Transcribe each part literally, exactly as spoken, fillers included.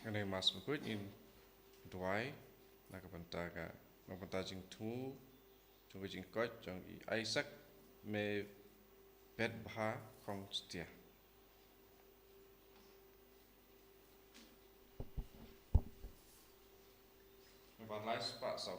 Kane Mass bakhuid ngin duwai na ka bynta ka, na ka bynta jingthmu jong ka jingkoit jong i Isaac Mebha Khongstiah. Mebha lai spah saw.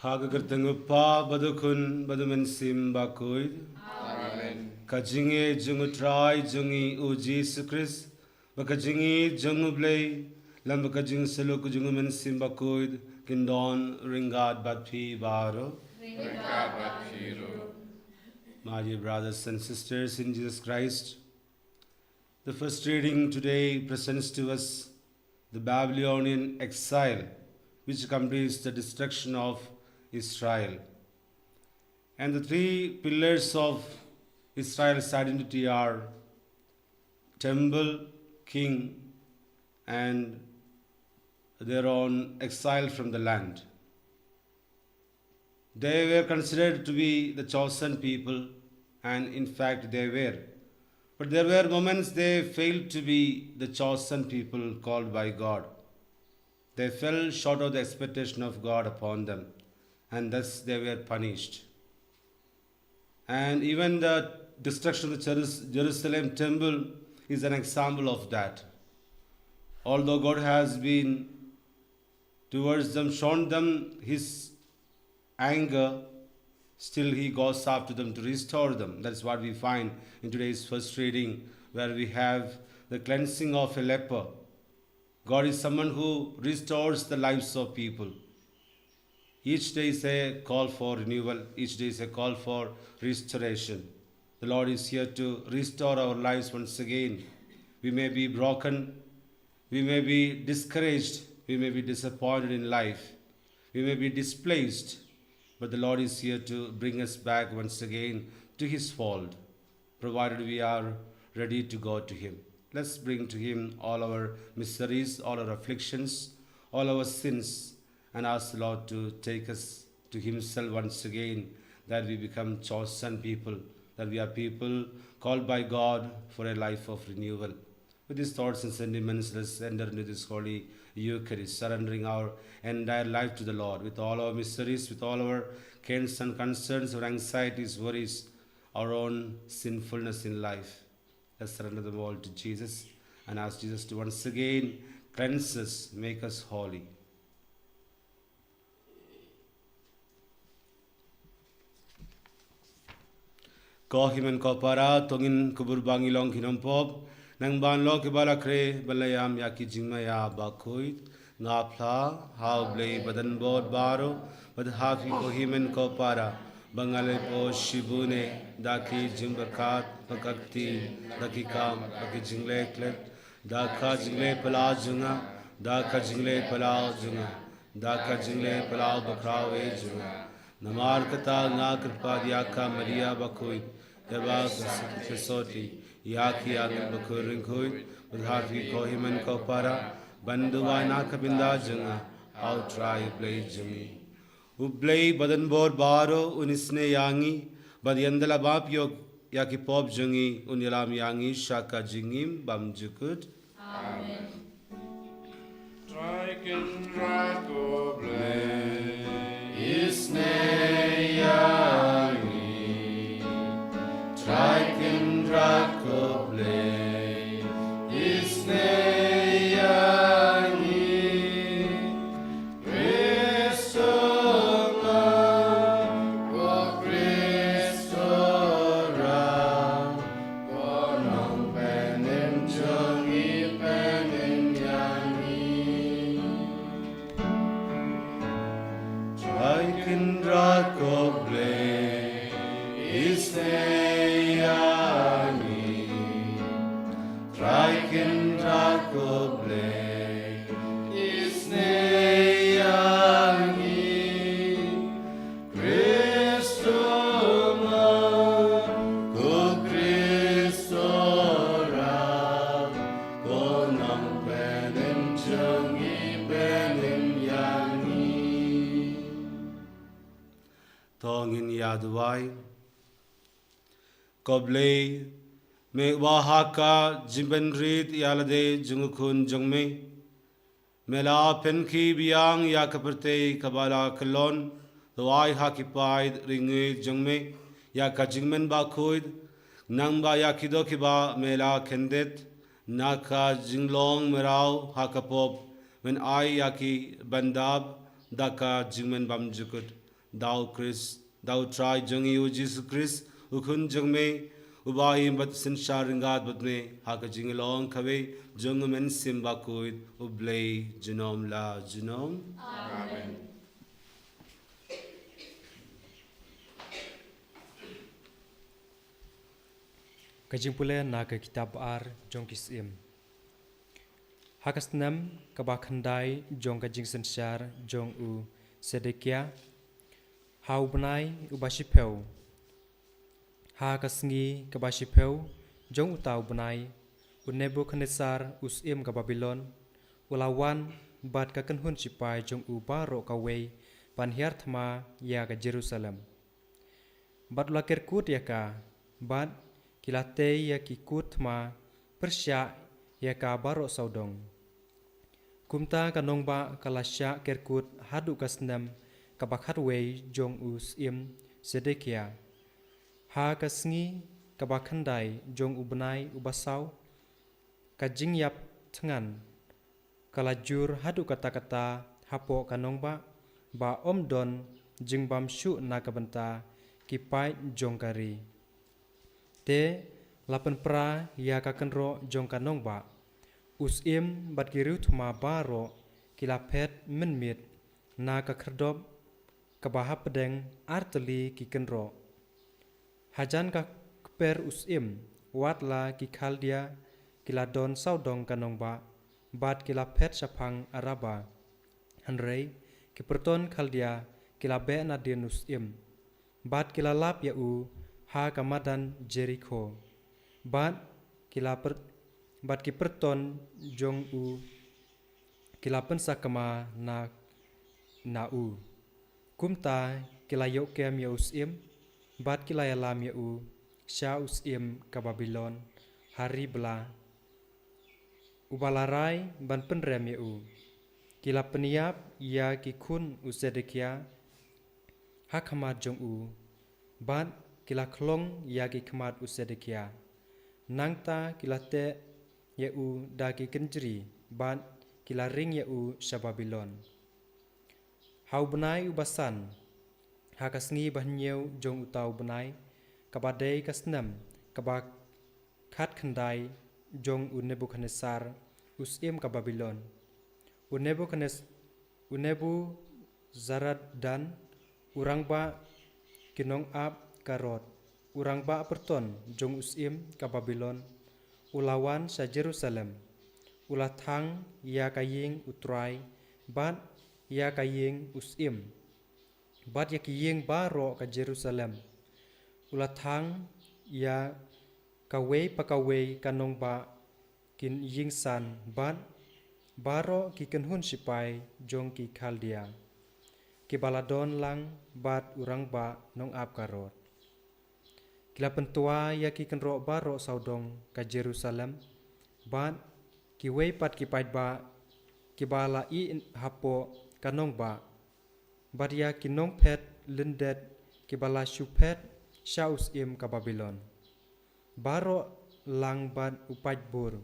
Ha ka kyrteng u Kpa bad u Khun bad u Mynsiem Bakhuid. Amen. Ka jingïeit jong u Trai jong ngi u Jisu Khrist, bad ka jingïeit jong u Blei, lem bad ka jingsyluk jong u Mynsiem Bakhuid, kin don ryngkat bad phi baroh. Ryngkat bad phi ruh. My dear brothers and sisters in Jesus Christ, the first reading today presents to us the Babylonian exile, which accompanies the destruction of Israel. And the three pillars of Israel's identity are temple, king, and their own exile from the land. They were considered to be the chosen people, and in fact they were. But there were moments they failed to be the chosen people called by God. They fell short of the expectation of God upon them, and thus they were punished. And even the destruction of the Jerus-, Jerusalem temple is an example of that. Although God has been towards them, shown them his anger, still he goes after them to restore them. That's what we find in today's first reading, where we have the cleansing of a leper. God is someone who restores the lives of people. Each day is a call for renewal. Each day is a call for restoration. The Lord is here to restore our lives once again. We may be broken. We may be discouraged. We may be disappointed in life. We may be displaced. But the Lord is here to bring us back once again to His fold, provided we are ready to go to Him. Let's bring to Him all our miseries, all our afflictions, all our sins, and ask the Lord to take us to Himself once again, that we become chosen people, that we are people called by God for a life of renewal. With these thoughts and sentiments, let's enter into this holy Eucharist, surrendering our entire life to the Lord, with all our miseries, with all our cares and concerns, our anxieties, worries, our own sinfulness in life. Let's surrender them all to Jesus and ask Jesus to once again cleanse us, make us holy. Ko hynmen ko para, to ngin kubur ba ngi long ki nongpop, nang ban long kiba la khreh, ban la ïam ïa ki jingma ïa bakhuid. Nga phla ha U Blei Badan Bor baroh, bad ha phi ko hynmen ko para, ba nga la pop shibun eh, da ki jingbyrkhat, bad ka kti, da ki kam, bad ki jingleh klet, da ka jingleh palat jong nga, da ka jingleh palat jong nga. da ka jingleh palat bakhraw eh jong nga. Namar kata nga kyrpad ïa ka Maria bakhuid, ïa ba sa sati ïa ki angel bakhuid ryngkhuid, bad ha ki ko hynmen ko para, ban duwai na ka bynta jong nga ha u Trai Blei jong ngi. U Blei badonbor baroh un isynei ïa ngi, bad ïa ngi la bapher ïa ki pop jong ngi, un ïalam ïa ngi sha ka jingim bymjukut. Amen. Trai Kynrad ko Blei, isynei ïa ngi. Trai Kynrad ko Blei, isynei ïa ngi. Khrist ma, ko Khrist ram, ko nongpynim jong ngi, pynim ïa ngi. Trai Kynrad ko Blei, isynei ïa ngi. Trai Kynrad ko Blei, isynei ïa ngi. Khrist ma, ko Khrist ram, ko nongpynim jong ngi, pynim ïa ngi. To ngin ïa duwai. Ko Blei, me uba ha ka jingpynrit ïalade jong u Khun jong me, me la pynkhih biang ïa ka pyrthei kaba la kyllon, to ai ha ki paid ri ngi jong me ïa ka jingmynbakhuid, nangba ïa ki doh kiba me la kyndit na ka jinglong mraw ha ka pop, men ai ïa ki ban dap da ka jingmynbymjukut. Da u Khrist, da u Trai jong ngi u Jisu Khrist, u Khun jong me, uba im bad synshar ryngkat bad me ha ka jinglong kawei jong u Mynsiem Bakhuid, u Blei junom la junom. Amen. Ka jingpule na ka kitab ar jong ki Syiem. Ha ka snem kaba khyndai jong ka jingsynshar jong u Sedekia, ha u bnai uba shiphew, ha ka sngi kaba shiphew jong uta u bnai, u Nebukhadnessar u syiem ka Babilon u la wan bad ka kynhun shipai jong u baroh kawei ban hiar thma ïa ka Jerusalem. Bad u la kerkut ïa ka, bad ki la tei ïa ki kut thma pyrshah ïa ka baroh sawdong. Kumta ka nongbah ka la shah kerkut haduh ka snem kaba khatwei jong u syiem Sedekia. Ha ka sngi kaba khyndai jong u bnai uba saw, ka jingïap thngan ka la jur haduh katta katta hapoh ka nongbah, ba ym don jingbam shuh na ka bynta ki paid jong ka ri. Te la pynpra ïa ka kynroh jong ka nongbah. U syiem bad ki riewthma baroh ki la phet mynmiet na ka khyrdop kaba hapdeng artylli ki kynroh. Hajan ka kper u syiem, wat la ki Khaldia ki la don sawdong ka nongbah, bad ki la phet shaphang Araba. Hynrei ki pyrton Khaldia ki la beh nadien u syiem, bad ki la lap ïa u ha ka madan Jerikho. Bad ki la pyr-, bad ki pyrton jong u ki la pynsakma na, na u. Kumta ki la ïoh kem ïa u syiem, bad ki la ïalam ïa u sha u syiem ka Babilon ha Ribla, uba la rai ban pynrem ïa u. Ki la pynïap ïa ki khun u Sedekia ha khmat jong u, bad ki la khlong ïa ki khmat u Sedekia. Nangta ki la teh ïa u da ki kynjri, bad ki la ring ïa u sha Babilon. Ha u bnai uba san, ha ka sngi ba hynñiew jong uta u bnai, kaba dei ka snem kaba khatkhyndai jong u Nebukhadnessar u syiem ka Babilon, u Nebukhadnes-, u Nebuzaradan, u rangbah ki nongap ka rod, u rangbah pyrton jong u syiem ka Babilon, u la wan sha Jerusalem. U la thang ïa ka ïing u Trai, bad ïa ka ïing u syiem, bad ïa ki ïing baroh ka Jerusalem. U la thang ïa kawei pa kawei ka nongbah ki ïing san, bad baroh ki kynhun shipai jong ki Khaldia, kiba la don lang bad u rangbah nongap karot. Ki la pyntwa ïa ki kynroh baroh sawdong ka Jerusalem, bad kiwei pat ki paidbah kiba la ïeh hapoh ka nongbah, bad ïa ki nongphet lyndet kiba la shu phet sha u syiem ka Babilon. Baroh lang bad u paidbah,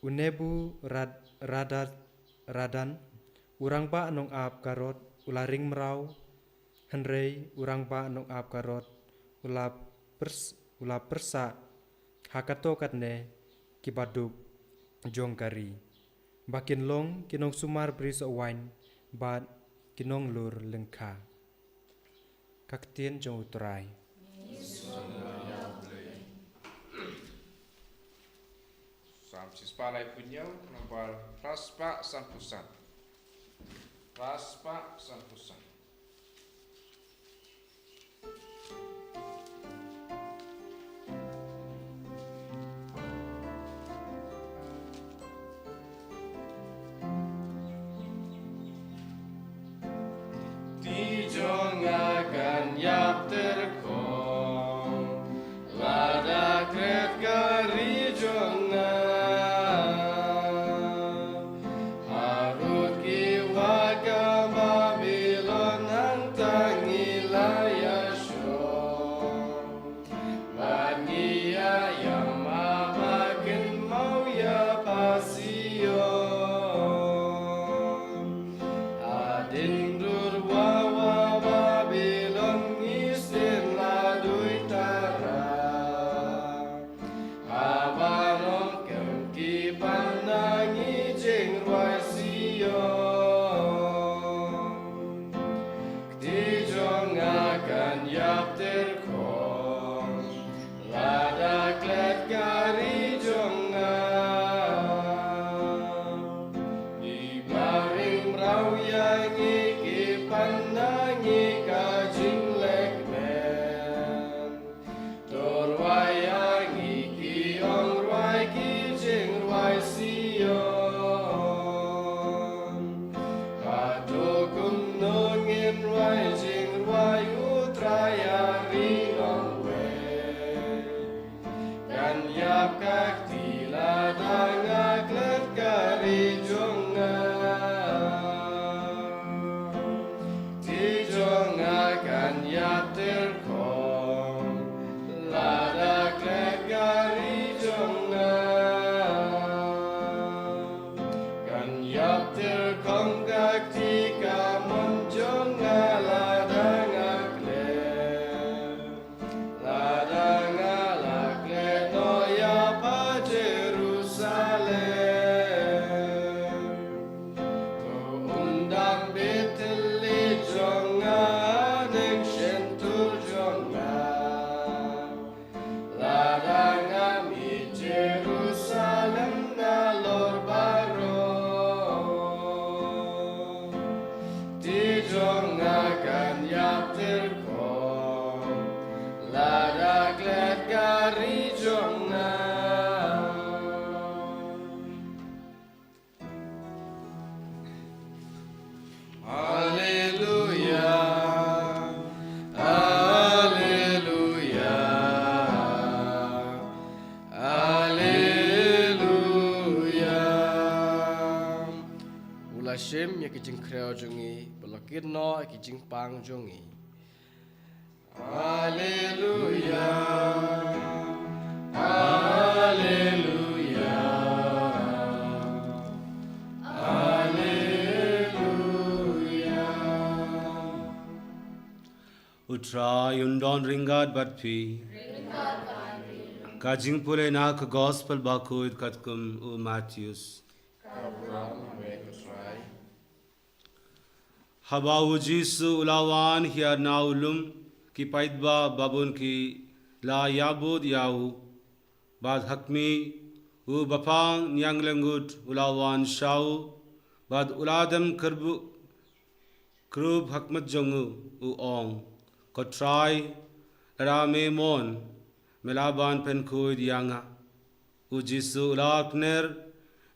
u Nebu Rad-, Radad-, Radan, u rangbah nongap karot, u la ring mraw, hynrei u rangbah nongap karot u la pyrs-, u la pyrsad ha kato katne ki baduk jong ka ri, ba kin long ki nongsumar bariewspah waiñ bad ki nonglur lyngkha. Ka ktien jong u Trai. Salm shispah laiphew hynñiew, nombar phraspah sanphew san. Phraspah sanphew san. Kti jong nga kan ïap tyrkhong, lada klet ka ri jong nga. Harud ki wad ka Babilon, hangta ngi la ïashong. Bad ngi ïa ïam haba kynmaw ïa pha Sion. Hadien dur wa wa Babilon ngi sdien la duh tara. Haba ong kem ki pan na ngi jingrwai Sion. Kti jong nga kan ïap tyrkhong, lada klet ka ri jong nga. Ngi ba ring mraw ïa ngi ki pan na ngi ka jingleh kmen. To rwai ïa ngi ki ong rwai ki jingrwai Sion. Hato kumno ngin rwai jingrwai U Trai ha ri ong wei? Kan ïap ka kti lada nga klet ka ri jong nga. Kti jong nga kan ïap tyrkhong, lada klet ka ri jong nga. Kan ïap tyrkhong ka kti kamon jong nga lada nga klet. Lada nga la klet noh ïa pha Jerusalem. To un dam bad thylliej jong nga ha neng shyntur jong nga. Lada nga mih Jerusalem nalor baroh. Kti jong nga kan ïap tyrkhong, lada klet ka ri jong nga. Haleluya, haleluya, haleluya. U la shim ïa ki jingkhrew jong ngi, bad u la kit noh ïa ki jingpang jong ngi. Haleluya, haleluya, haleluya. U Trai un don ryngkat bad phi. Ka jingpule na ka Gospel bakhuid katkum u Mathaios. Haba u Jisu u la wan hiar na u lum, ki paidbah babun ki la ïabud ïa u. Bad ha khmih, u bapang niang lyngngut u la wan sha u, Bad u la dem kyrbu-, kyrub ha khmat jong u, u ong, Ko Trai, lada me mon, me lah ban pynkhuid ïa nga. U Jisu u la kner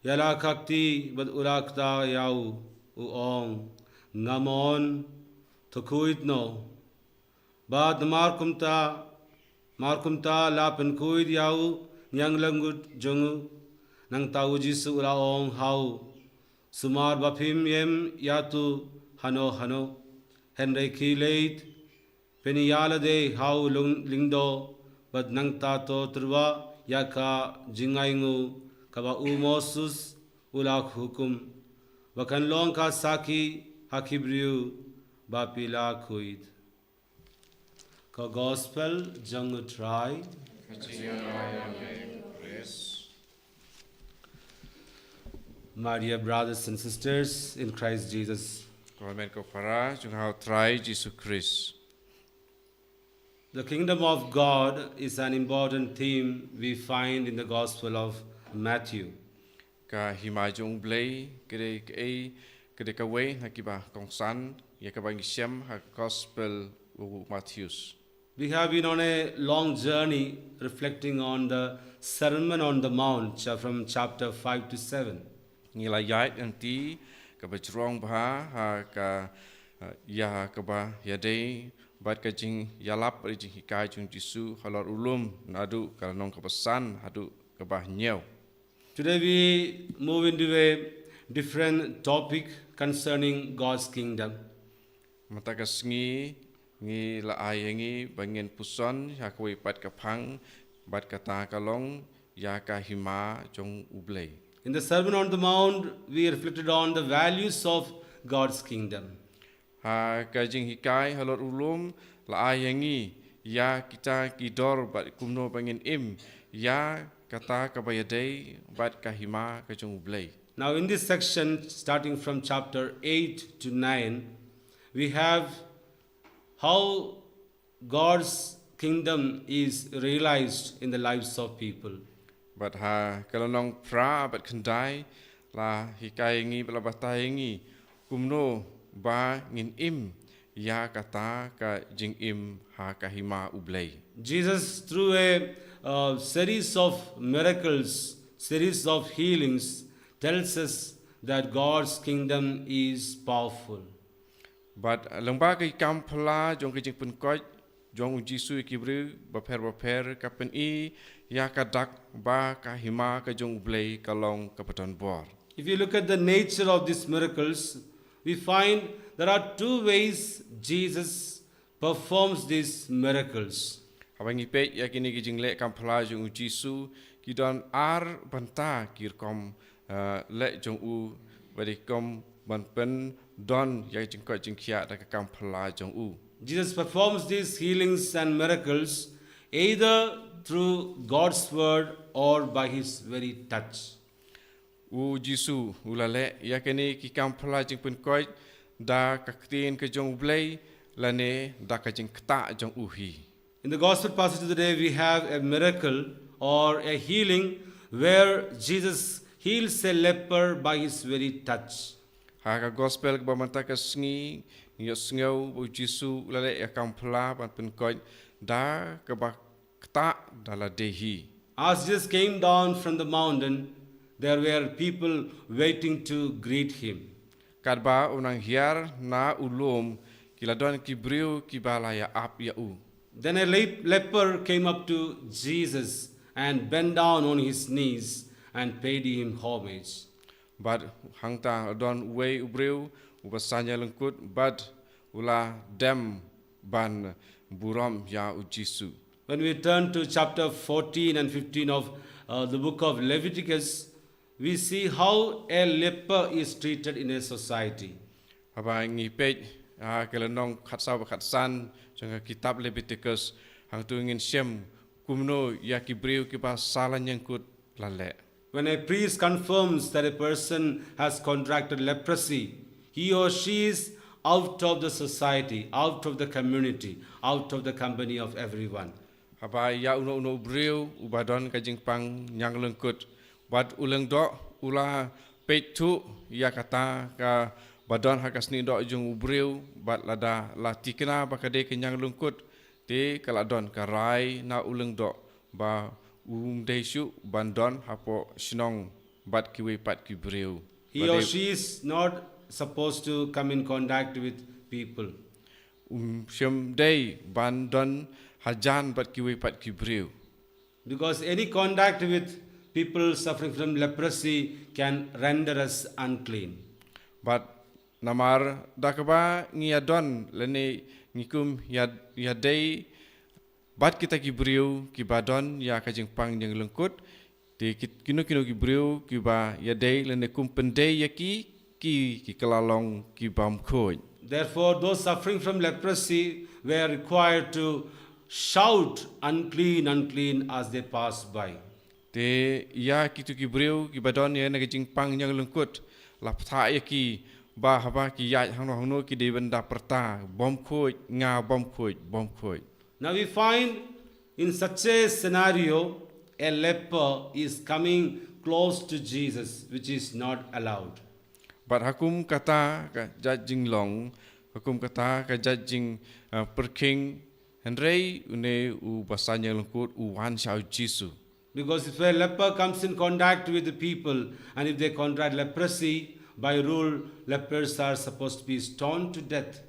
ïa la ka kti bad u la kta ïa u, u ong, Nga mon, to khuid noh. Bad namar kumta, namar kumta la pynkhuid ïa u ñianglyngkut jong u. Nangta u Jisu u la ong ha u, Sumar ba phim ïem ïa utu hano hano. Hynrei khie leit, pynïalade ha u lyngdoh, bad nangta to tyrwa ïa ka jingainguh kaba u Moses u la hukum, ba kan long ka sakhi ha ki briew ba phi la khuid. Ka Gospel jong U Trai. My dear brothers and sisters in Christ Jesus, Ko hynmen ko para jong ha U Trai Jisu Khrist. The kingdom of God is an important theme we find in the Gospel of Matthew. Ka hima jong U Blei ka dei kaei, ka dei kawei na kiba kongsan ïa kaba ngi shem ha Gospel u Mathaios. We have been on a long journey reflecting on the Sermon on the Mount, cha-, from chapter five to seven. Ngi la ïaid hangtei kaba jrong bha ha ka, eh, ïa kaba ïadei bad ka jingïalap bad jinghikai jong U Jisu halor u lum, naduh ka lynnong kaba san haduh kaba hynñiew. Today we move into a different topic concerning God's kingdom. Mynta ka sngi ngi la ai ïa ngi ba ngin puson ïa kawei pat ka phang, bad kata ka long ïa ka hima jong U Blei. In the Sermon on the Mount, we reflected on the values of God's kingdom. Ha ka jinghikai halor u lum la ai ïa ngi ïa kita ki dor bad kumno ba ngin im ïa kata kaba ïadei bad ka hima ka jong U Blei. Now, in this section, starting from chapter eight to nine, we have how God's kingdom is realized in the lives of people. Bad ha ka lynnong phra bad khyndai la hikai ïa ngi bad la batai ïa ngi kumno ba ngin im ïa kata ka jingim ha ka hima U Blei. Jesus, through a, uh, series of miracles, series of healings, tells us that God's kingdom is powerful. Bad lyngba ki kam phylla jong ka jingpynkoit jong U Jisu ïa ki briew bapher bapher ka pyni ïa ka dak ba ka hima ka jong U Blei ka long kaba don bor. If you look at the nature of these miracles, we find there are two ways Jesus performs these miracles. Haba ngi peit ïa kine ki jingleh kam phylla jong U Jisu, ki don ar bynta ki rukom, eh, leh jong u, bad ki rukom ban pyndon ïa ka jingkoit jingkhiah da ka kam phylla jong u. Jesus performs these healings and miracles either through God's word or by his very touch. U Jisu u la leh ïa kine ki kam phylla jingpynkoit da ka ktien ka jong U Blei lane da ka jingktah jong u hi. In the gospel passage of the day, we have a miracle or a healing where Jesus heals a leper by his very touch. Ha ka gospel kaba mynta ka sngi ngi ïohsngew ba U Jisu u la leh ïa ka kam phylla ban pynkoit da kaba ktah da lade hi. As Jesus came down from the mountain, there were people waiting to greet him. Katba u nang hiar na u lum, ki la don ki briew kiba la ïa ap ïa u. Then a lep-, leper came up to Jesus and bent down on his knees and paid him homage. Bad hangta don uwei u briew uba saiñ lyngkut bad u la dem ban burom ïa U Jisu. When we turn to chapter fourteen and fifteen of, uh, the book of Leviticus, we see how a leper is treated in a society. Haba ngi peit, ah, ka lynnong khatsaw bad khatsan jong ka kitab Leviticus, hangtu ngin shem kumno ïa ki briew kiba saiñ lyngkut la leh. When a priest confirms that a person has contracted leprosy, he or she is out of the society, out of the community, out of the company of everyone. Haba ïa uno uno u briew uba don ka jingpang ñiang lyngkut bad u lyngdoh u la Peit thuh ïa kata kaba don ha ka snieh doh jong u briew, bad lada la tikna ba ka dei ka ñianglyngkut, te ka la don ka rai na u lyngdoh ba um dei shuh ban don hapoh shnong bad kiwei pat ki briew. He or she is not supposed to come in contact with people. Um shym dei ban don hajan bad kiwei pat ki briew. Because any contact with people suffering from leprosy can render us unclean. Bad namar da kaba ngi ïa don lane ngi kum ïa, ïa dei bad kita ki briew kiba don ïa ka jingpang ñianglyngkut, te ki, kino kino ki briew kiba ïa dei lane kum pyndei ïa ki, ki, ki kylla long ki bymkhuid. Therefore, those suffering from leprosy were required to shout, "Unclean, unclean," as they passed by. Te ïa kito ki briew kiba don ïa kane ka jingpang ñianglyngkut, la pynthah ïa ki ba haba ki ïaid hangno hangno ki dei ban da pyrta, "Bymkhuid, nga bymkhuid, bymkhuid." Now we find in such a scenario, a leper is coming close to Jesus, which is not allowed. Bad ha kum kata ka jait jinglong, ha kum kata ka jait jing, uh, pyrkhing, hynrei une u basain ñianglyngkut u wan sha u Jisu. Because if a leper comes in contact with the people and if they contract leprosy, by rule, lepers are supposed to be stoned to death.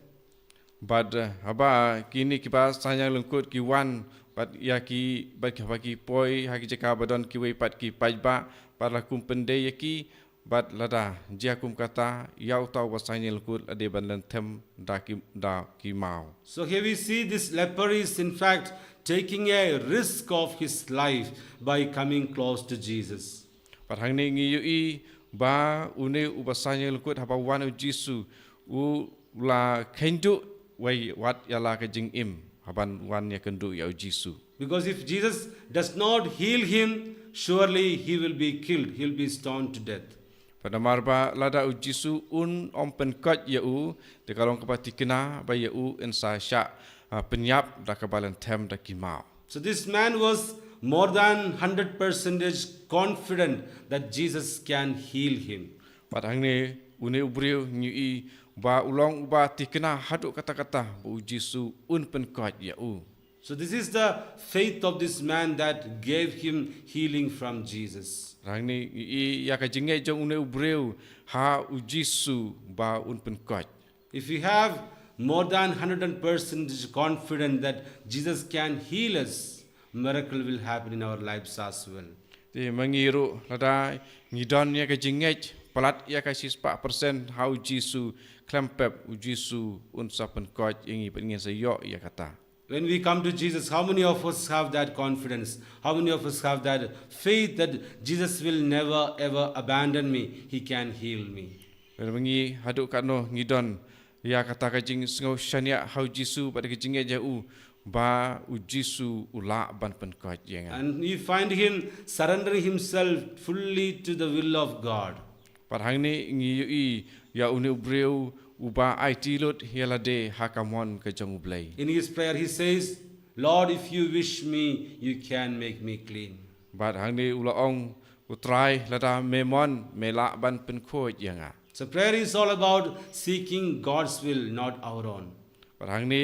Bad, uh, haba kine kiba sain ñianglyngkut ki wan bad ïa ki, bad haba ki poi ha ki jaka ba don kiwei pat ki paidbah, bad la kum pyndei ïa ki, bad lada jia kum kata, ïa uta u basain ñianglyngkut la dei ban lynthem da ki, da ki maw. So here we see this leper is in fact taking a risk of his life by coming close to Jesus. Bad hangne ngi ïohi ba une u basain ñianglyngkut haba wan u Jisu u la kheiñduh wei wat ïa la ka jingim haban wan ïakynduh ïa u Jisu. Because if Jesus does not heal him, surely he will be killed, he'll be stoned to death. Bad namar ba lada u Jisu un ym pynkoit ïa u, te ka long kaba tikna ba ïa u yn sa shah, ah, pynïap da kaba lynthem da ki maw. So this man was more than hundred percentage confident that Jesus can heal him. Bad hangne une u briew ngi ïohi ba u long uba tikna haduh katta katta ba u Jisu un pynkoit ïa u. So this is the faith of this man that gave him healing from Jesus. Hangne ngi ïohi ïa ka jingngeit jong une u briew ha u Jisu ba un pynkoit. If you have more than hundred percent confidence that Jesus can heal us, miracle will happen in our lives as well. Te ma ngi ruh lada ngi don ïa ka jingngeit palat ïa ka shispah percent ha u Jisu, khlem pep u Jisu un sa pynkoit ïa ngi bad ngin sa ïoh ïa kata. When we come to Jesus, how many of us have that confidence? How many of us have that faith that Jesus will never ever abandon me? He can heal me. Bad ma ngi haduh katno ngi don ïa kata ka jingsngew shaniah ha u Jisu bad ka jingngeit ïa u ba u Jisu u lah ban pynkoit ïa nga. And we find him surrendering himself fully to the will of God. Bad hangne ngi ïohi ïa une u briew uba aiti lut ïa lade ha ka mon ka jong u Blei. In his prayer, he says, "Lord, if you wish me, you can make me clean." Bad hangne u la ong, "Ko Trai, lada me mon, me lah ban pynkhuid ïa nga." So prayer is all about seeking God's will, not our own. Bad hangne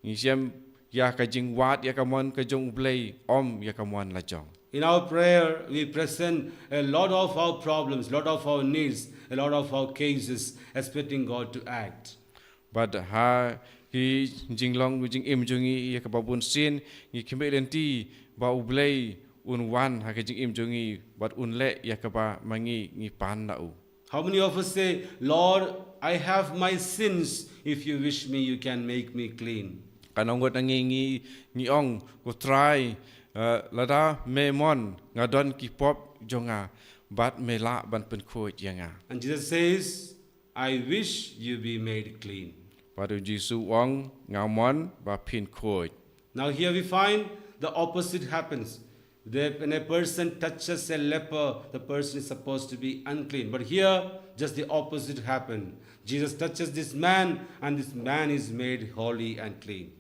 ngi shem ïa ka jingwad ïa ka mon ka jong u Blei, ym ïa ka mon la jong. In our prayer, we present a lot of our problems, lot of our needs, a lot of our cases, expecting God to act. Bad ha ki jinglong jingim jong ngi ïa kaba bun sien, ngi khmih lynti ba u Blei un wan ha ka jingim jong ngi bad un leh ïa kaba ma ngi ngi pan na u. How many of us say, "Lord, I have my sins. If you wish me, you can make me clean." Katno ngut na ngi ngi, ngi ong, "Ko Trai, eh, lada me mon, nga don ki pop jong nga, bad me lah ban pynkhuid ïa nga." And Jesus says, "I wish you be made clean." Bad u Jisu u ong, "Nga mon ba phin khuid." Now here we find the opposite happens. The, when a person touches a leper, the person is supposed to be unclean. But here, just the opposite happened. Jesus touches this man, and this man is made holy and clean.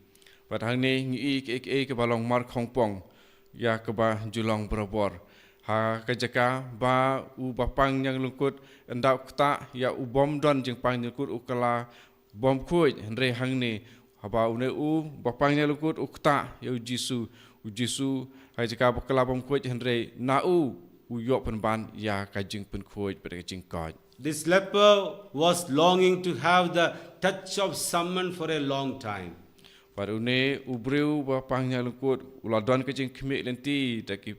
Bad hangne ngi ïohi kaei kaei kaba long markhongpong ïa kaba ju long barabor. Ha ka jaka ba u bapang ñianglyngkut ynda u ktah ïa u bym don jingpang ñianglyngkut u kylla bym khuid, hynrei hangne haba une u bapang ñianglyngkut u ktah ïa u Jisu, u Jisu ha ka jaka ba kylla bym khuid hynrei na u u ïoh pynban ïa ka jingpynkhuid bad ka jingkoit. This leper was longing to have the touch of someone for a long time. Bad une u briew bapang ñianglyngkut u la don ka jingkhmih lynti da ki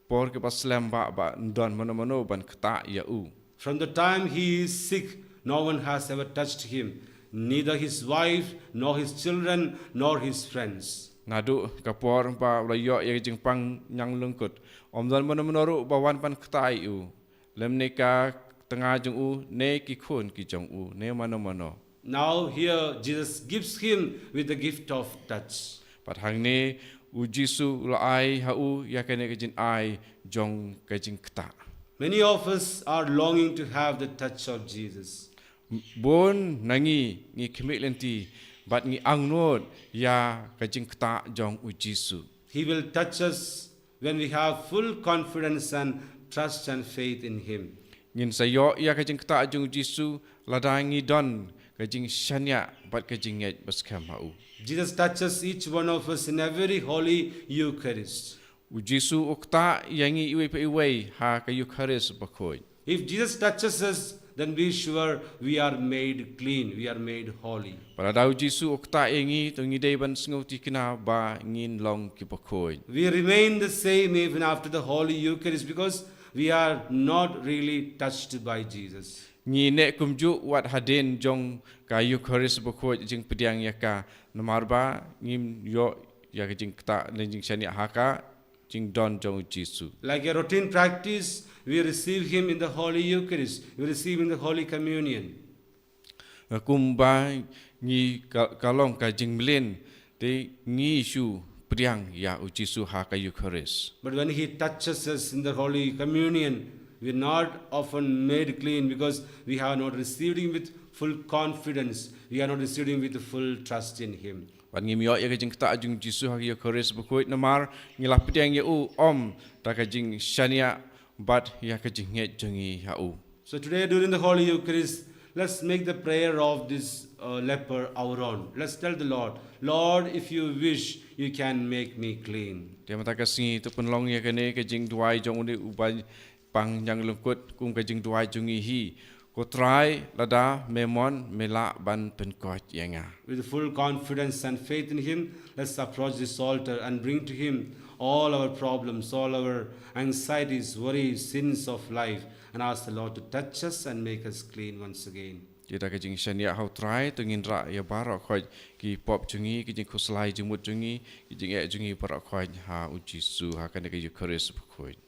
por kiba slem ba ba ym don mano mano ban ktah ïa u. From the time he is sick, no one has ever touched him, neither his wife, nor his children, nor his friends. Naduh ka por ba u la ïoh ïa ka jingpang ñianglyngkut, ym don mano mano ruh ba wan ban ktah ïa u, lymne ka tnga jong u ne ki khun ki jong u ne mano mano. Now here Jesus gives him with the gift of touch. Bad hangne u Jisu u la ai ha u ïa kane ka jingai jong ka jingktah. Many of us are longing to have the touch of Jesus. Bun na ngi ngi khmih lynti bad ngi angnud ïa ka jingktah jong u Jisu. He will touch us when we have full confidence and trust and faith in him. Ngin sa ïoh ïa ka jingktah jong u Jisu lada ngi don ka jingshaniah bad ka jingngeit ba skhem ha u. Jesus touches each one of us in every holy Eucharist. U Jisu u ktah ïa ngi iwei pa iwei ha ka Eucharist bakhuid. If Jesus touches us, then be sure we are made clean, we are made holy. Bad lada u Jisu u ktah ïa ngi, to ngi dei ban sngewthuh kine ba ngin long ki bakhuid. We remain the same even after the Holy Eucharist because we are not really touched by Jesus. Ngi neh kumjuh wat hadien jong ka Eucharist bakhuid jingpdiang ïa ka, namar ba ngim ïoh ïa ka jingktah ne jingshaniah ha ka jingdon jong u Jisu. Like a routine practice, we receive him in the Holy Eucharist, we receive him in the Holy Communion. Kumba ngi ka, ka long ka jingmlien, te ngi shu pdiang ïa u Jisu ha ka Eucharist. But when he touches us in the Holy Communion, we are not often made clean because we have not received him with full confidence, we have not received him with full trust in him. Bad ngim ïoh ïa ka jingktah jong u Jisu ha ka Eucharist bakhuid namar ngi la pdiang ïa u ym da ka jingshaniah bad ïa ka jingngeit jong ngi ha u. So today during the Holy Eucharist, let's make the prayer of this uh, leper our own. Let's tell the Lord, Lord, if you wish, you can make me clean. Te mynta ka sngi to pynlong ïa kane ka jingduwai jong une u bapang ñianglyngkut kum ka jingduwai jong ngi hi. Ko Trai, lada me mon me lah ban pynkoit ïa nga. With full confidence and faith in him, let's approach this altar and bring to him all our problems, all our anxieties, worries, sins of life, and ask the Lord to touch us and make us clean once again. Te da ka jingshaniah ha u Trai to ngin rah ïa baroh khoit ki pop jong ngi, ki jingkhuslai jingmut jong ngi, ki jingeh jong ngi baroh khoit ha u Jisu ha kane ka Eucharist bakhuid.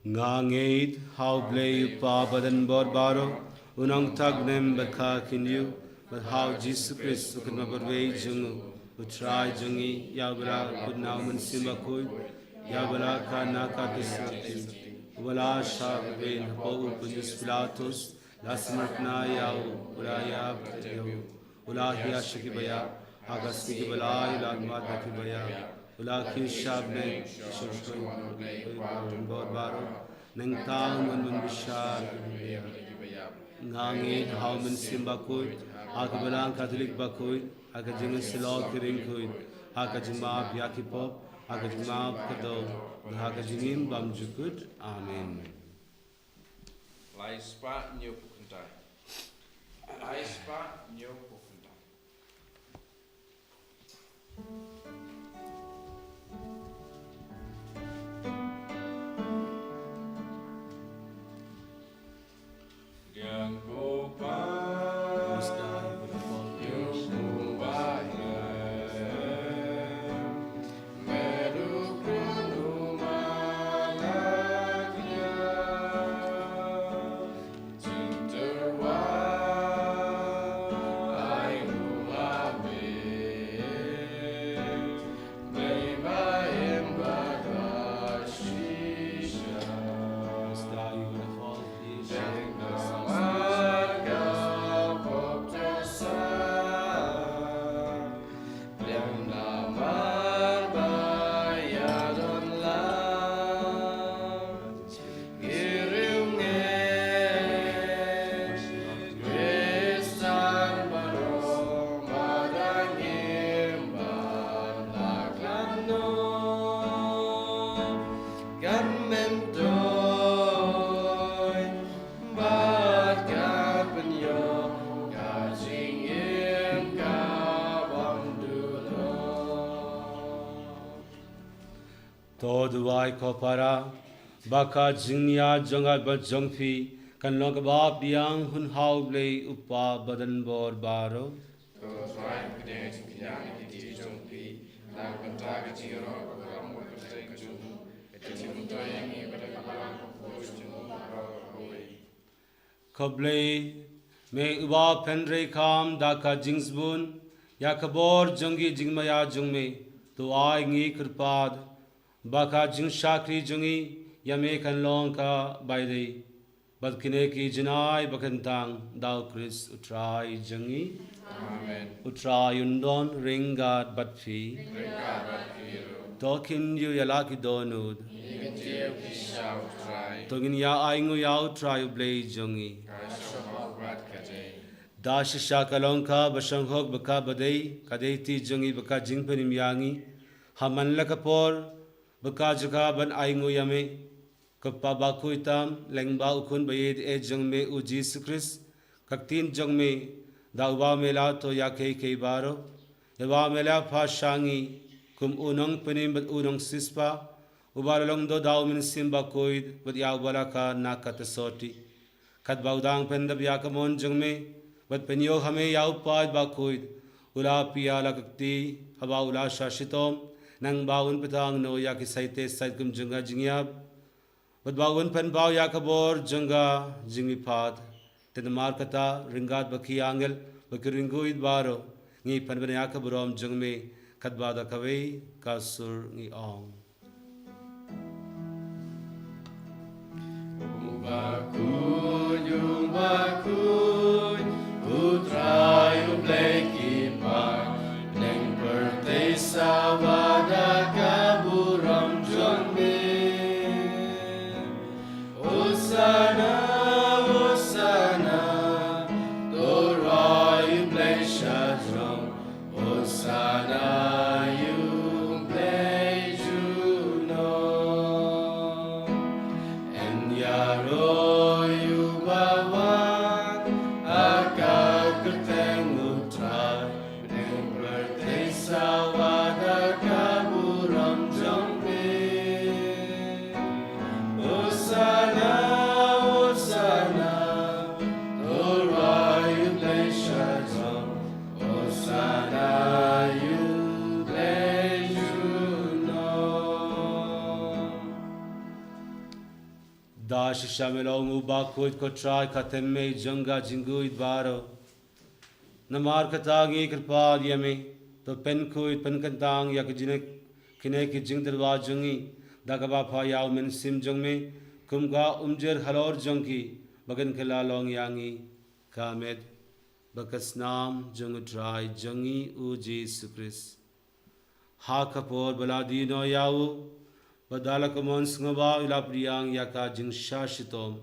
Nga ngeit ha U Blei u Kpa Bahdonbor baroh, u nongtag bneng bad ka kyndiah, bad ha u Jisu Khrist u kynmaw bad wei jong u, u Trai jong ngi, ïa uba la kut na u Mynsiem Bakhuid, ïa uba la kha na ka kti, uba la shah beiñ hapoh u Pontius Pilatus, la symprot na ïa u, u la ïap ïa u, u la hiar sha ki baïap, ha ka sngi kaba lai u la mad na ki baïap, u la kiew sha bneng, sha u Bahdonbor baroh, nangta un wan bishar ïa ki baïap. Nga ngeit ha u Mynsiem Bakhuid, ha ka Balang Katholik bakhuid, ha ka jingïasyllok ki riewkhuid, ha ka jingmap ïa ki pop, ha ka jingmap kyrdan, ha ka jingim bymjukut. Amen. Lai spah hynñiewphew khyndai. Lai spah hynñiewphew khyndai. Myntoi bad ka pynïoh ka jingim ka bym duh. To duwai ko para ba ka jingniad jong nga bad jong phi kan long kaba pdiang hun ha U Blei U Kpa badonbor baroh. Ko Trai, pdiang jingpdiang ïa ki kti jong phi na ka bynta ka jingïaroh ka burom ka kyrteng jong u. Ka jingmyntoi ïa ngi bad ka balang ka pud jong u baroh kawei. Ko Blei, me uba pyntrei kham da ka jingsbun ïa ka bor jong ki jingmaïa jong me, to ai ngi kyrpad ba ka jingshakri jong ngi ïa me kan long ka bai dei bad kine ki jingai ba kyntang da U Khrist U Trai jong ngi. Amen. U Trai un don ryngkat bad phi. Ryngkat bad phi ruh. To kin ïa la ki dohnud. Ngi kyntiew ki sha U Trai. To ngin ïa ainguh ïa U Trai U Blei jong ngi. Ka shong hok bad ka dei. Da shisha ka long kaba shong hok bad kaba dei, ka dei kti jong ngi bad ka jingpynim ïa ngi ha man la ka por bad ka jaka ban ainguh ïa me. Ko Pa bakhuid tam, lyngba U Khun ba ïeit eh jong me U Jisu Khrist, ka ktien jong me, da uba me la thoh ïa kiei kiei baroh, ïa uba me la phah sha ngi kum u nongpynim bad u nongsiewspah, uba la long doh da U Mynsiem Bakhuid bad ïa uba la kha na ka Tsotti. Katba u dang pyndep ïa ka mon jong me bad pynïoh ha me ïa u paid bakhuid, u la plie la ka kti haba u la shah shitom, nangba un pyntang noh ïa ki saite sait kum jong ka jingïap bad ba un pynpaw ïa ka bor jong ka jingmihpat. Te namar kata, ryngkat bad ki angel bad ki riewkhuid baroh, ngi pynbna ïa ka burom jong me, katba da kawei ka sur ngi ong. U bakhuid, u bakhuid, U Trai U Blei ki paid, bneng pyrthei sawa da ka burom jong me. Hosana, Hosana, to roi U Blei sha jrong, Hosana ïa U Blei junom. Yn ïaroh uba wan ha ka kyrteng U Trai, bneng pyrthei sawa da ka burom jong me. Hosana, Hosana, to roi U Blei sha jrong, Hosana ïa U Blei junom. Da shisha me long u bakhuid ko Trai, ka thymmei jong ka jingkhuid baroh. Namar kata ngi kyrpad ïa me, to pynkhuid pynkyntang ïa ki jingnek, kine ki jingtyrwa jong ngi, da kaba phah ïa U Mynsiem jong me kum ka umjir halor jong ki, ba kin kylla long ïa ngi ka met bad ka snam jong U Trai jong ngi U Jisu Khrist. Ha ka por ba la die noh ïa u, bad da la ka mon sngewbha u la pdiang ïa ka jingshah shitom.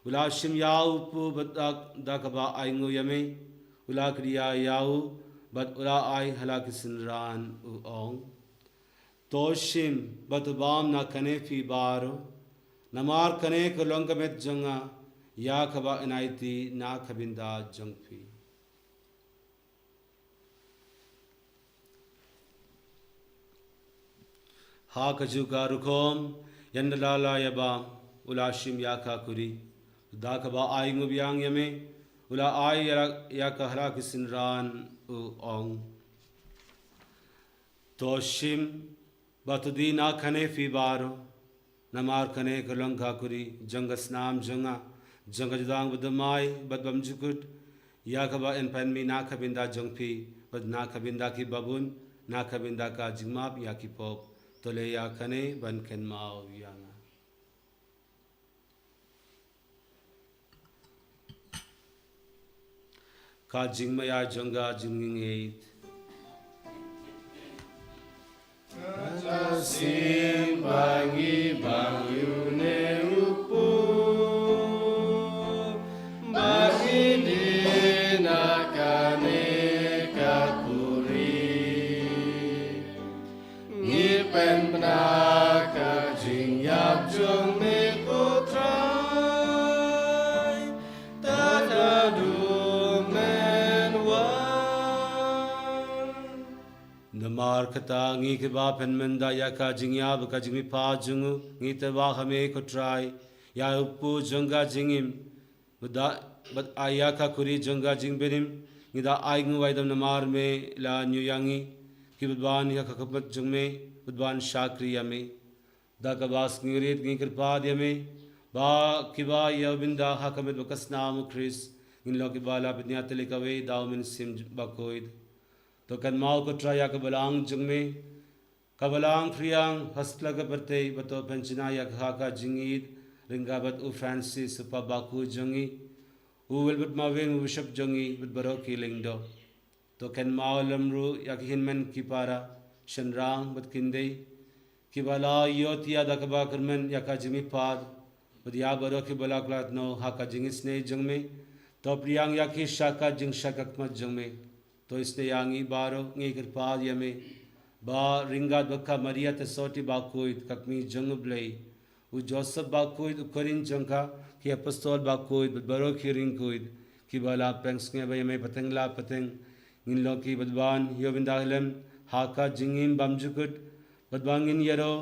U la shim ïa u pud bad da, da kaba ainguh ïa me, u la kdiah ïa u, bad u la ai ha la ki synran u ong. To shim bad to bam na kane phi baroh, namar kane ka long ka met jong nga, ïa kaba yn aiti na ka bynta jong phi. Ha kajuh ka rukom, ynda la ïa bam, u la shim ïa ka kuri, da kaba ainguh biang ïa me, u la ai ïa, ïa ka ha la ki synran u ong. To shim bad to die na kane phi baroh, namar kane ka long ka kuri jong ka snam jong nga, jong ka jutang bathymmai bad bymjukut, ïa kaba yn pynmih na ka bynta jong phi bad na ka bynta kiba bun, na ka bynta ka jingmap ïa ki pop. To leh ïa kane ban kynmaw ïa nga. Ka jingmaïa jong ka jingngeit. Kata sien ba ngi bang ïa une u pud, ba ngi die na kane ka kuri. Ngi pynbna ka jingïap jong Me ko Trai, ta da du men wan. Namar kata ngi kiba pynmynda ïa ka jingïap bad ka jingmihpat jong u, ngi tyrwa ha me ko Trai, ïa u kpu jong ka jingim, bad da, bad ai ïa ka khuri jong ka jingbymhim, ngi da ai nguwai dam namar me la ñiew ïa ngi, ki bad ban ïa ka khmat jong me, bad ban shakri ïa me. Da kaba sngewrit ngi kyrpad ïa me, ba kiba ïa u bynda ha ka met bad ka snam u Khrist, ngin long kiba la pynïatylli kawei da u Mynsiem Bakhuid. To kynmaw ko Trai ïa ka balang jong me, ka balang phriang ha satlak ka pyrthei, bad to pynshna ïa ka ha ka jingïeid ryngkat bad u Francis u Papa bakhuid jong ngi, u Wilbert Marweiñ u Bishop jong ngi, bad baroh ki lyngdoh. To kynmaw lem ruh ïa ki hynmen ki para, shynrang bad khyndiat, kiba la ïoh thiah da kaba kyrmen ïa ka jingmihpat, bad ïa baroh kiba la klet noh ha ka jingisynei jong me, to pdiang ïa ki sha ka jingshakri khmat jong me. To isynei ïa ngi baroh, ngi kyrpad ïa me, ba ryngkat bad ka Maria Theisotti bakhuid, ka kmie jong u Blei, u Joseph bakhuid, u Korin jong ka, ki apostol bakhuid, bad baroh ki riewkhuid, kiba la pynsngewbha ïa me pateng la pateng, ngin long ki bad ban ïoh bynda lem ha ka jingim bymjukut, bad ban ngin ïaroh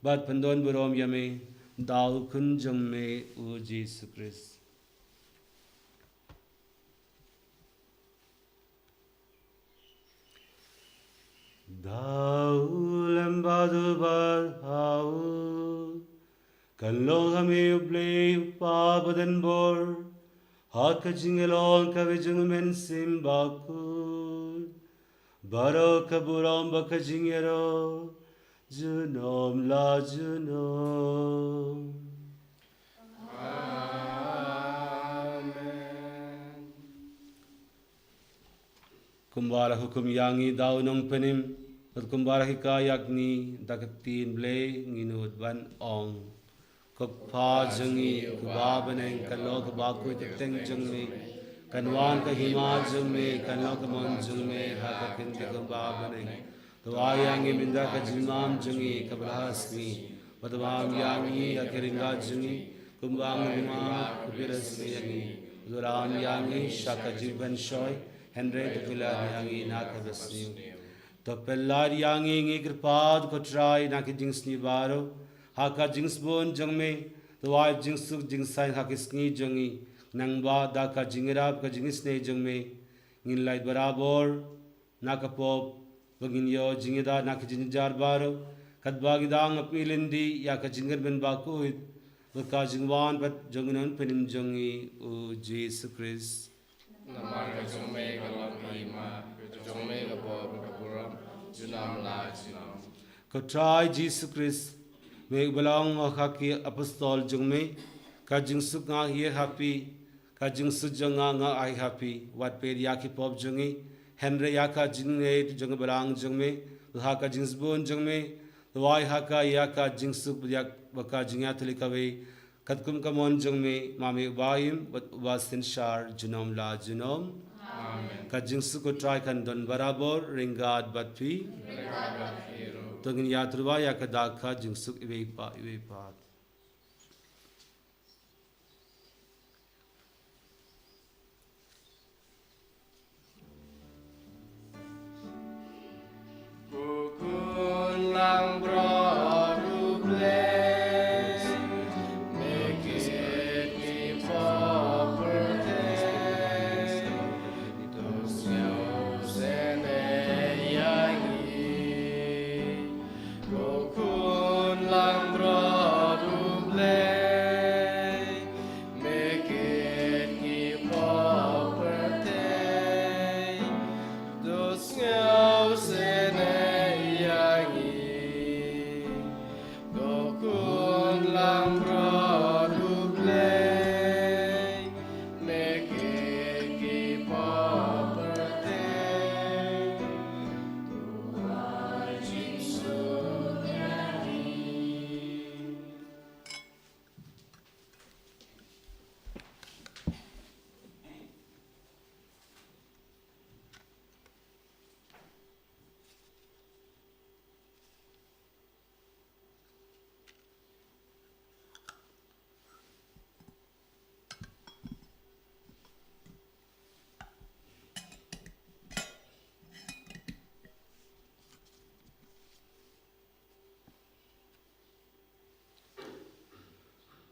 bad pyndon burom ïa me da u Khun jong me u Jisu Khrist. Da u lem bad u bad ha u, kan long ha me u Blei u Kpa badonbor, ha ka jingïalong kawei jong u Mynsiem Bakhuid, baroh ka burom bad ka jingïaroh junom la junom. Amen. Kumba la hukum ïa ngi da u Nongpynim, bad kumba la hikai ïa ngi da ka ktien Blei, ngin nud ban ong: Ko Kpa jong ngi uba ha bneng, kan long kaba khuid ka kyrteng jong me, kan wan ka hima jong me, kan long ka mon jong me ha ka kti kumba ha bneng. To ai ïa ngi mynta ka jingbam jong ngi kaba la ha sngi, bad to bam ïa ngi ïa ki ryngkat jong ngi, kumba ngi bam ïa ki ba la ha sngi ïa ngi. Bad to lam ïa ngi sha ka jingpynshoi, hynrei to pynlait ïa ngi na kaba sniew. To pynlait ïa ngi, ngi kyrpad ko Trai, na ki jingsniew baroh, ha ka jingsbun jong me, to ai jingsuk jingsaiñ ha ki sngi jong ngi, khnang ba da ka jingïarap ka jingisynei jong me, ngin lait barabor na ka pop, ba ngin ïoh jingïada na ka jingjynjar baroh, katba ngi dang ap ngi lynti ïa ka jingkyrmen bakhuid, bad ka jingwan pat jong u Nongpynim jong ngi u Jisu Khrist. Namar ka jong me ka long ka hima, ka jong me ka pop, ka burom junom la junom. Ko Trai Jisu Khrist, me uba la ong ha ki apostol jong me, ka jingsuk nga ai ha phi, ka jingsuk jong nga nga ai ha phi. Wat peit ïa ki pop jong ngi, hynrei ïa ka jingïeit jong ka balang jong me, bad ha ka jingsbun jong me, to ai ha ka ïa ka jingsuk bad ïa, bad ka jingïatylli kawei, katkum ka mon jong me, ma me uba im bad uba synshar junom la junom. Amen. Ka jingsuk ko Trai kan don barabor ryngkat bad phi. Ryngkat bad phi ruh. To ngin ïatyrwa ïa ka dak ka jingsuk iwei pa iwei pat.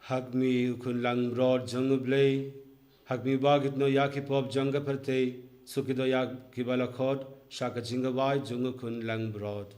Ha khmih, u khun langbrot jong u Blei. Ha khmih, ba khot noh ïa ki pop jong ka pyrthei. Suk khot noh ïa kiba la khot sha ka jingkhawai jong u khun langbrot.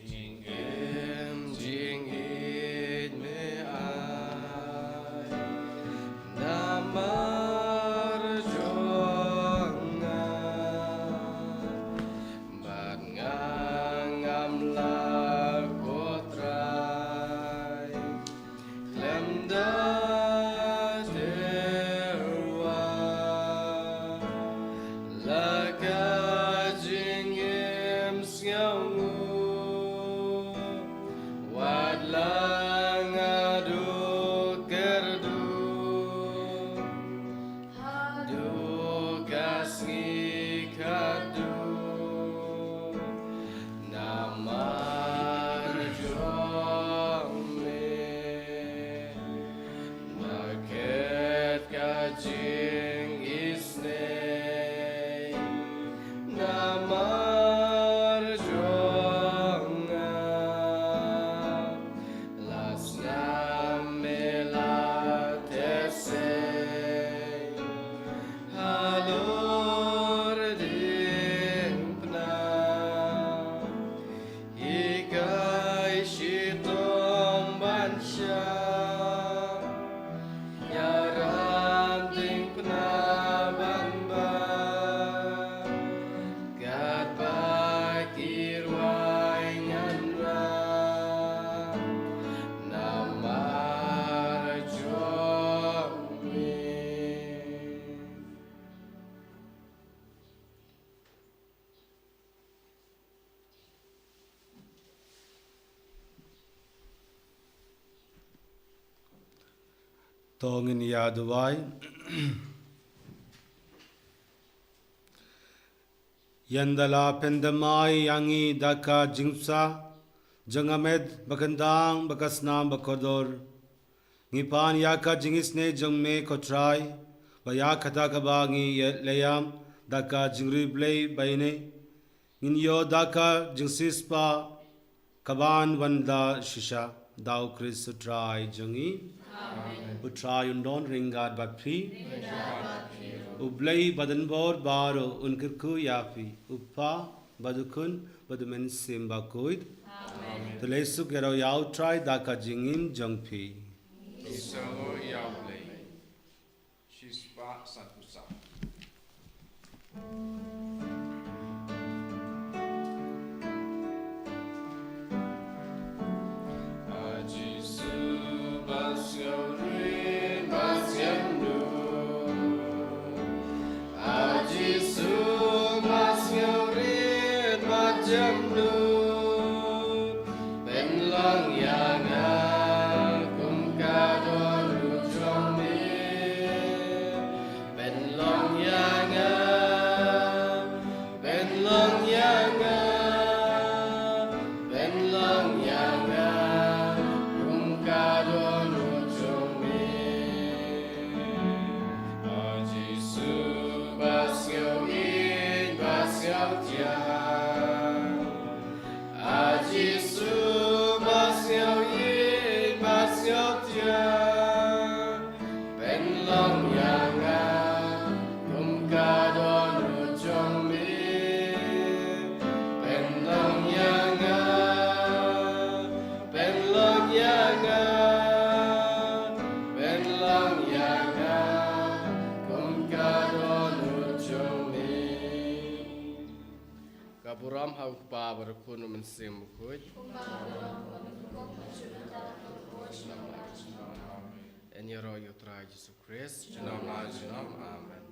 Jingim jingïeit me ai namar jong nga, bad nga ngam lah, ko Trai, khlem da tyrwa. La ka jingim sngewnguh, wat la nga duh kyrduh, haduh ka sngi khatduh, namar jong me. Markhet ka jingisynei namar jong nga, la snam me la teh sei halor diengphna. Hikai shitom ban shah ïarap diengphna ban bam, katba ki rwai ngan rah namar jong To ngin ïa duwai. Ïa ngi da la pyndem ïa ngi da ka jingpynsah jong ka met ba khyndang, ba ka snam ba kordor. Ngi pan ïa ka jingisynei jong me ko Trai, ba ïa kata kaba ngi ïa leh ïam da ka jingriewblei ba ïa ngi ngin ïoh da ka jingsiewspah kaban wan da shisha, da U Khrist U Trai jong ngi. Amen. U Trai un don ryngkat bad phi. Ryngkat bad phi. U Blei ba don bor baroh un kyrkhu ïa phi, U Kpa bad U Khun bad U Mynsiem Bakhuid. Amen. To leh suk ïa u Trai da ka jingim jong phi. Ïa u Blei. Shispah sanphew saw. A Jisu ba sngewrit ba sngewnud. A Jisu ba sngewrit ba sngewnud. Pynlong ïa nga kum ka dohnud jong me. Pynlong ïa nga, pynlong ïa nga, pynlong ïa nga kum ka dohnud jong me. A Jisu ba sngewïeit ba sngewthiang. A Jisu ba sngewïeit ba sngewthiang. Pynlong ïa nga kum ka dohnud jong me. Pynlong ïa nga, pynlong ïa nga, pynlong ïa nga kum ka dohnud jong me. Ka burom ha U Kpa bad U Khun, U Mynsiem Bakhuid. Yn ïaroh ïa U Trai Jisu Khrist. Junom la junom. Amen.